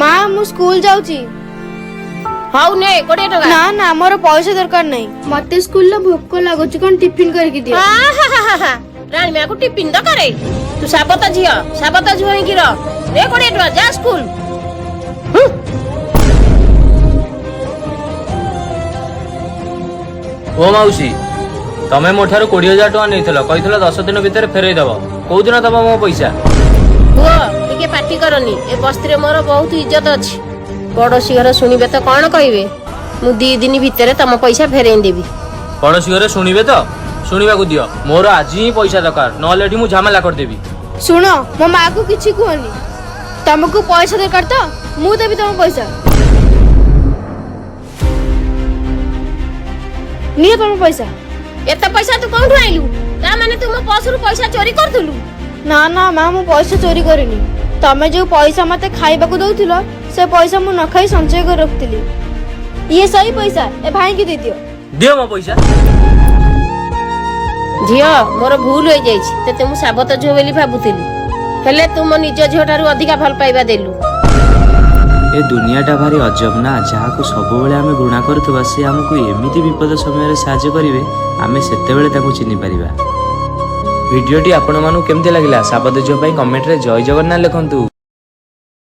ମା, ମୁଁ ସ୍କୁଲ ଯାଉଛି। ହଉ ନେ 20 ଟଙ୍କା। ନା ନା, ମୋର ପଇସା ଦରକାର ନାହିଁ। ମତେ ସ୍କୁଲରେ ଭୋକ ଲାଗୁଛି, କଣ ଟିଫିନ କରିକି ଦିଅ। ରାଣୀ ମାକୁ ଟିଫିନ ଦରକାର? ତୁ ସାବତ ଝିଅ, ସାବତ ଝିଅ ହେଇକି ରହ। ନେ 20 ଟଙ୍କା, ଯା ସ୍କୁଲ। ଓ ମାଉସୀ, ତମେ ମୋ ଠାରୁ 20,000 ଟଙ୍କା ନେଇଥିଲ, କହିଥିଲ 10 ଦିନ ଭିତରେ ଫେରେଇ ଦବ। କୋଉ ଦିନ ଦବ ମୋ ପଇସା? ପୁଅ, ଟିକେ ପାଟି କରନି। ଏ ବସ୍ତିରେ ମୋର ବହୁତ ଇଜ୍ଜତ ଅଛି। ପଡୋଶୀ ଘର ଶୁଣିବେ ତ କଣ କହିବେ? ମୁଁ 2 ଦିନ ଭିତରେ ତମ ପଇସା ଫେରେଇ ଦେବି। ପଡୋଶୀ ଘରେ ଶୁଣିବେ ତ ଶୁଣିବାକୁ ଦିଅ। ମୋର ଆଜି ହିଁ ପଇସା ଦରକାର, ନହେଲେ ଏଠି ମୁଁ ଝାମେଲା କରିଦେବି। ଶୁଣ, ମୋ ମାକୁ କିଛି କୁହନି। ତମକୁ ପଇସା ଦରକାର ତ ମୁଁ ଦେବି ତମ ପଇସା। ନିଅ ତମ ପଇସା। ଏତେ ପଇସା ତୁ କୋଉଠୁ ଆଇଲୁ? ତା ମାନେ ତୁ ମୋ ପର୍ସରୁ ପଇସା ଚୋରି କରୁଥିଲୁ? ନା ନା ମା, ମୁଁ ପଇସା ଚୋରି କରିନି। ତମେ ଯୋଉ ପଇସା ମତେ ଖାଇବାକୁ ଦଉଥିଲ, ସେ ପଇସା ମୁଁ ନ ଖାଇ ସଞ୍ଚୟ କରି ରଖିଥିଲି। ଇଏ ସେଇ ପଇସା, ଏ ଭାଇକି ଦେଇଦିଅ। ଦିଅ ମୋ ପଇସା। ଝିଅ, ମୋର ଭୁଲ ହେଇଯାଇଛି। ତତେ ମୁଁ ସାବତ ଝିଅ ବୋଲି ଭାବୁଥିଲି, ହେଲେ ତୁ ମୋ ନିଜ ଝିଅ ଠାରୁ ଅଧିକା ଭଲ ପାଇବା ଦେଲୁ। ଏ ଦୁନିଆଟା ଭାରି ଅଜବ ନା? ଯାହାକୁ ସବୁବେଳେ ଆମେ ଘୃଣା କରୁଥିବା, ସେ ଆମକୁ ଏମିତି ବିପଦ ସମୟରେ ସାହାଯ୍ୟ କରିବେ, ଆମେ ସେତେବେଳେ ତାକୁ ଚିହ୍ନି ପାରିବା। ଭିଡ଼ିଓଟି ଆପଣମାନଙ୍କୁ କେମିତି ଲାଗିଲା? ସାବତ ଝିଅ ପାଇଁ କମେଣ୍ଟରେ ଜୟ ଜଗନ୍ନାଥ ଲେଖନ୍ତୁ।